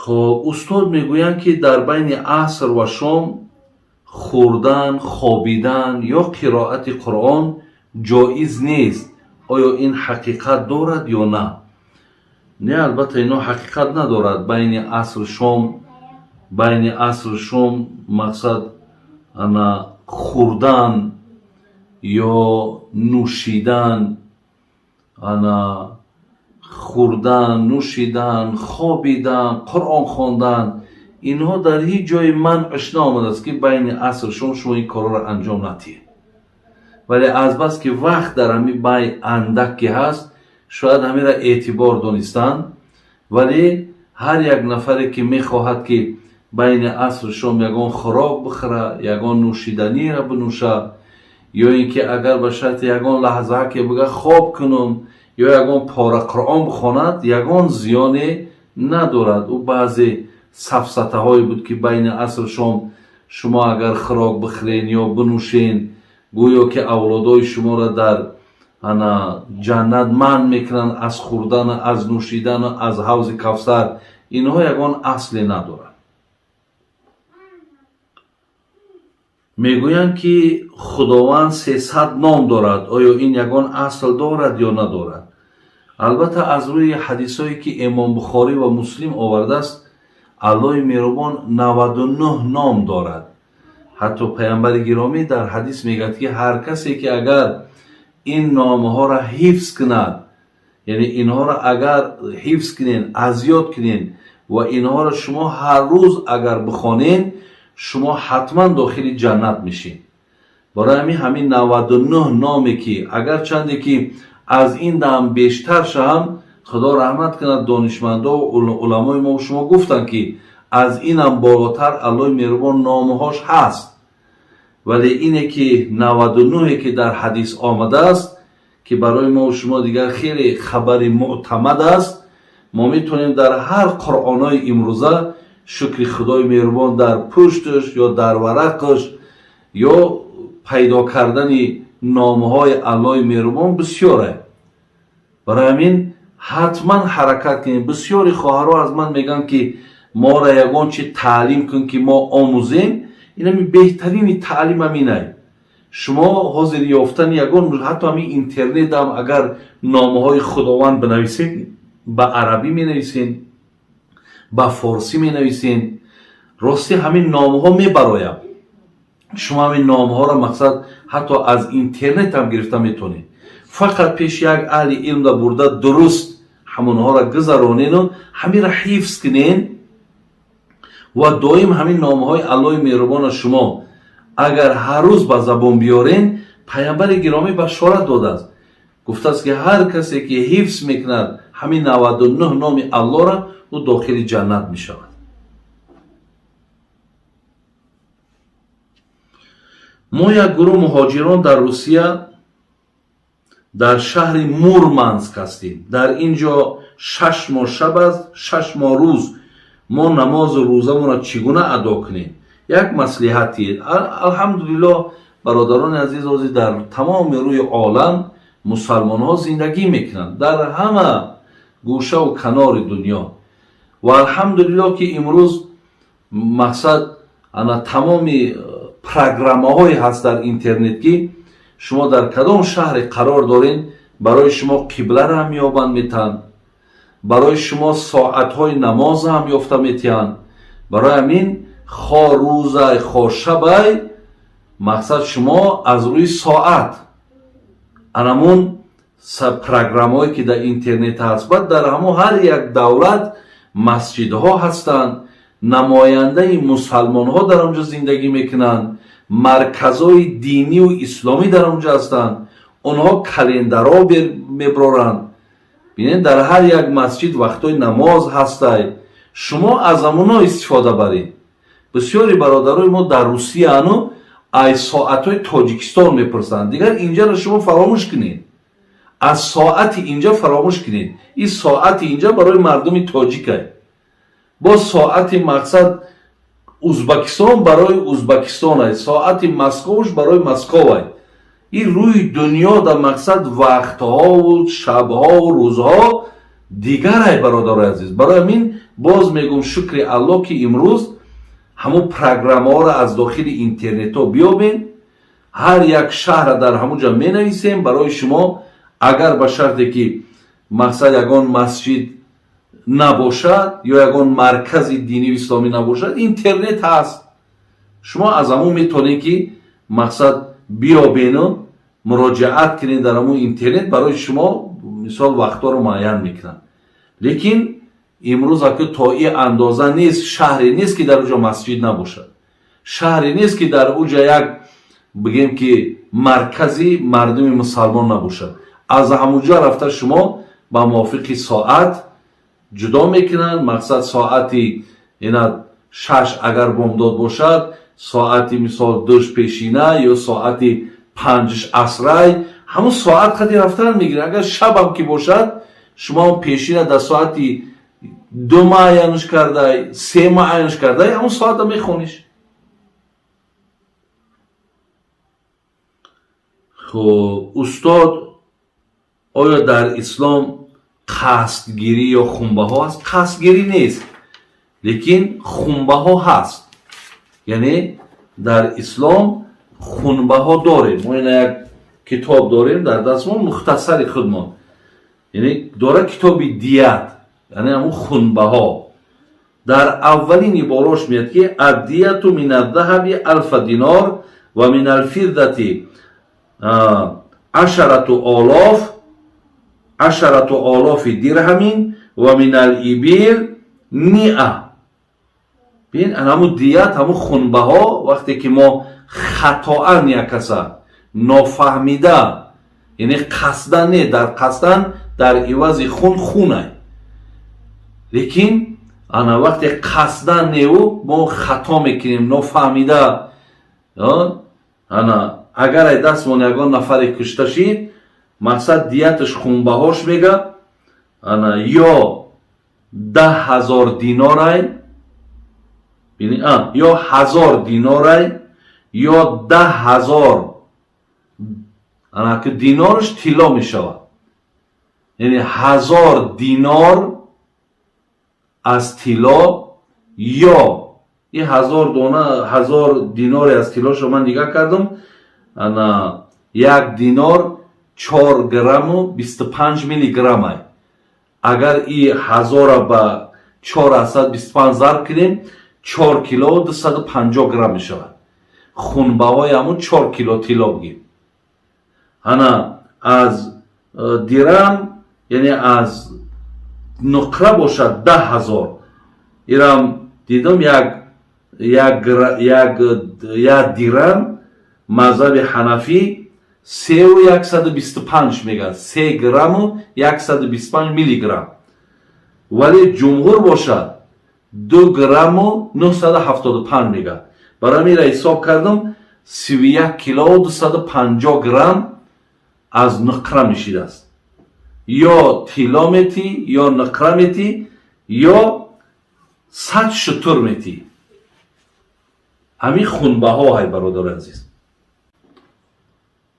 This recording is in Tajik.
Хоб, устод мегӯянд, ки дар байни аср ва шом хӯрдан, хобидан ё қироати Қуръон ҷоиз нест. Оё ин ҳақиқат дорад ё на? Не, албатта, ино ҳақиқат надорад. Байни аср шом, байни аср шом мақсад ана хӯрдан ё нӯшидан, ана хӯрдан, нӯшидан, хобидан, Қуръон хондан, инҳо дар ҳеҷ ҷои манъш наомадааст, ки байни аср шом шумо ин корҳоро анҷом надиҳед. Вале азбаски вақт дар ҳамин бай андак ки ҳаст, шояд ҳаминро эътибор донистанд. Вале ҳар як нафаре, ки мехоҳад, ки байни асру шом ягон хӯрок бихӯра, ягон нӯшиданиро бинӯша, ё ин ки агар ба шарти ягон лаҳзаҳа ки бига хоб кунум ё ягон пора Қуръон бихонад, ягон зиёне надорад. Ӯ баъзе сафсатаҳое буд, ки байни асру шом шумо агар хӯрок бихӯрен ё бинӯшен, гӯё ки авлодои шуморо дар ана ҷаннат манъ мекунанд аз хӯрдану аз нӯшидану аз ҳавзи Кавсар, инҳо ягон асле надорад. Мегӯянд, ки Худованд 300 ном дорад. Оё ин ягон асл дорад ё надорад? Албатта, аз рӯи ҳадисҳое, ки Имом Бухорӣ ва Муслим овардааст, Аллоҳи меҳрубон 99 ном дорад. Ҳатто паямбари гиромӣ дар ҳадис мегӯяд, ки ҳар касе ки агар ин номҳоро ҳифз кунад, яъне инҳоро агар ҳифз кунен, аз ёд кунен ва инҳоро шумо ҳар рӯз агар бихонен, шумо ҳатман дохили ҷаннат мешед. Барои ҳамин 99 номе ки агарчанде ки аз ин дам бештар шавам, Худо раҳмат кунад донишмандо уламои мо шумо гуфтанд, ки аз инам болотар Аллоҳи меҳрубон номҳош ҳаст. Вале ине ки 99-е ки дар ҳадис омадааст, ки барои мо шумо дигар хеле хабари мӯътамад аст, мо метавонем дар ҳар қуръонҳои имрӯза, шукри Худои меҳрубон, дар пушташ ё дар варақаш ё пайдо кардани номҳои Аллоҳи меҳрубон бисёре. Барои ҳамин ҳатман ҳаракат кунем. Бисёри хоҳарҳо аз ман мегӯянд, ки моро ягон чи таълим кун, ки мо омӯзем. Инами беҳтарини таълим ҳаминай. Шумо ҳозир ёфтани ягон, ҳатто ҳамин интернетам агар номҳои Худованд бинависед, ба арабӣ менависен, ба форсӣ менависен, рости ҳамин номҳо мебарояд. Шумо ҳамин номҳоро мақсад ҳатто аз интернет ҳам гирифта метавонед. Фақат пеши як аҳли илмда бурда, дуруст ҳамонҳоро гузаронену ҳаминро ҳифз кунен ва доим ҳамин номҳои Аллоҳи меҳрубона шумо агар ҳар рӯз ба забон биёрен, паямбари гиромӣ башорат додааст, гуфтааст, ки ҳар касе ки ҳифз мекунад ҳамин 99 номи Аллоҳро, ӯ дохили ҷаннат мешавад. Мо як гурӯҳ муҳоҷирон дар Русия, дар шаҳри Мурманск ҳастем. Дар ин ҷо 6 моҳ шаб аст, 6 моҳ рӯз. Мо намозу рӯзамонро чӣ гуна адо кунем? Як маслиҳати. Алҳамдулиллоҳ, бародарони азиз, ҳозир дар тамоми рӯи олам мусалмонҳо зиндагӣ мекунанд, дар ҳама гӯшаву канори дунё. Ва алҳамдулиллоҳ, ки имрӯз мақсад ана тамоми программаҳое ҳаст дар интернет, ки шумо дар кадом шаҳре қарор дорен, барои шумо қибларо ҳам ёбанд метаҳанд, барои шумо соатҳои намоз ҳам ёфта метиҳанд. Барои ҳамин хо рӯзай, хо шабай, мақсад шумо аз рӯи соат анамун программаҳое ки дар интернет ҳаст, баъд дар ҳамон ҳар як давлат масҷидҳо ҳастанд, намояндаи мусалмонҳо дар он ҷо зиндагӣ мекунанд, марказҳои динию исломӣ дар он ҷо ҳастанд, онҳо календарҳо меброранд. Бинед, дар ҳар як масҷид вақтҳои намоз ҳастай, шумо аз ҳамуно истифода баред. Бисёри бародарои мо дар Русияану ай соатҳои Тоҷикистон мепурсанд. Дигар инҷаро шумо фаромӯш кунед, аз соати инҷа фаромӯш кунед. Ин соати инҷа барои мардуми тоҷикай, боз соати мақсад Узбакистон барои Узбакистонай, соати Московш барои Московай. Ин рӯи дунё дар мақсад вақтҳову шабҳову рӯзҳо. Дигарай, бародарои азиз, барои ҳамин боз мегӯм, шукри Аллоҳ, ки имрӯз ҳамун программаҳоро аз дохили интернетҳо биёбем, ҳар як шаҳра дар ҳамун ҷо менависем барои шумо. Агар ба шарте ки, мақсад, ягон масҷид набошад ё ягон маркази динию исломӣ набошад, интернет ҳаст, шумо аз ҳамун метавонед ки, мақсад, биёбену муроҷиат кунед. Дар ҳамун интернет барои шумо, мисол, вақтҳоро муайян мекунанд. Лекин имрӯз аку то и андоза нест, шаҳре нест, ки дар уҷо масҷид набошад, шаҳре нест, ки дар уҷа як, бигем ки, маркази мардуми мусалмон набошад. Аз ҳамуҷо рафта шумо ба мувофиқи соат ҷудо мекунанд. Мақсад, соати ина 6 агар бомдод бошад, соати, мисол, 2 пешина ё соати 5 асрай, ҳамун соат қади рафтан мегирад. Агар шабам ки бошад, шумо пешина дар соати 2 муайянш кардай, 3 муайянш кардай, ҳамун соата мехониш. Хуб, устод, оё дар ислом қасдгирӣ ё хунбаҳо ҳаст? Қасдгирӣ нест, лекин хунбаҳо ҳаст. Яъне дар ислом хунбаҳо дорем. Мо ина як китоб дорем дар дастмон, мухтасари худмон, яъне дора китоби дият, яъне ҳамун хунбаҳо. Дар аввалин иборош меяд, ки аддияту мин аддаҳаби алфа динор ва мин алфиддати ашарату олофи дирҳамин ва мин алибил миа. Бин, ҳамун дият, ҳамун хунбаҳо, вақте ки мо хатоан як каса нофаҳмида, яъне қасдан не, дар қасдан дар ивази хун хунай, лекин ана вақте қасдан неу мо хато мекунем нофаҳмида, ана агар ай дастмон ягон нафаре кушта шид, мақсад, дияташ, хунбаҳош мега, ана ё 10 000 динорай, ё 1000 динорай, ё 10 000, ана ки динорш тилло мешавад, яъне 1000 динор аз тилло ё и 1000 дона, 1000 диноре аз тиллошо ман нигаҳ кардам, ана як динор 4 грамму 25 миллиграммай. Агар и ҳазора ба 4,25 зарб кунем, 4 килову 250 грамм мешавад. Хунбаҳои ҳамун 4 кило тилло бигем. Ана аз дирам, яъне аз нуқра бошад, 10 000. Ирам дидам, як дирам мазҳаби ҳанафӣ 3,125 мегӯяд, 3 грамму 125 миллиграмм, вале ҷумҳур бошад 2 грамму 975 мегӯяд. Барои ҳамин ира ҳисоб кардам, 31 килову 250 грамм аз нуқра мешидааст. Ё тилло метӣ, ё нуқра метӣ, ё 100 шутур метӣ. Ҳамин хунбаҳо ҳай, бародари азиз.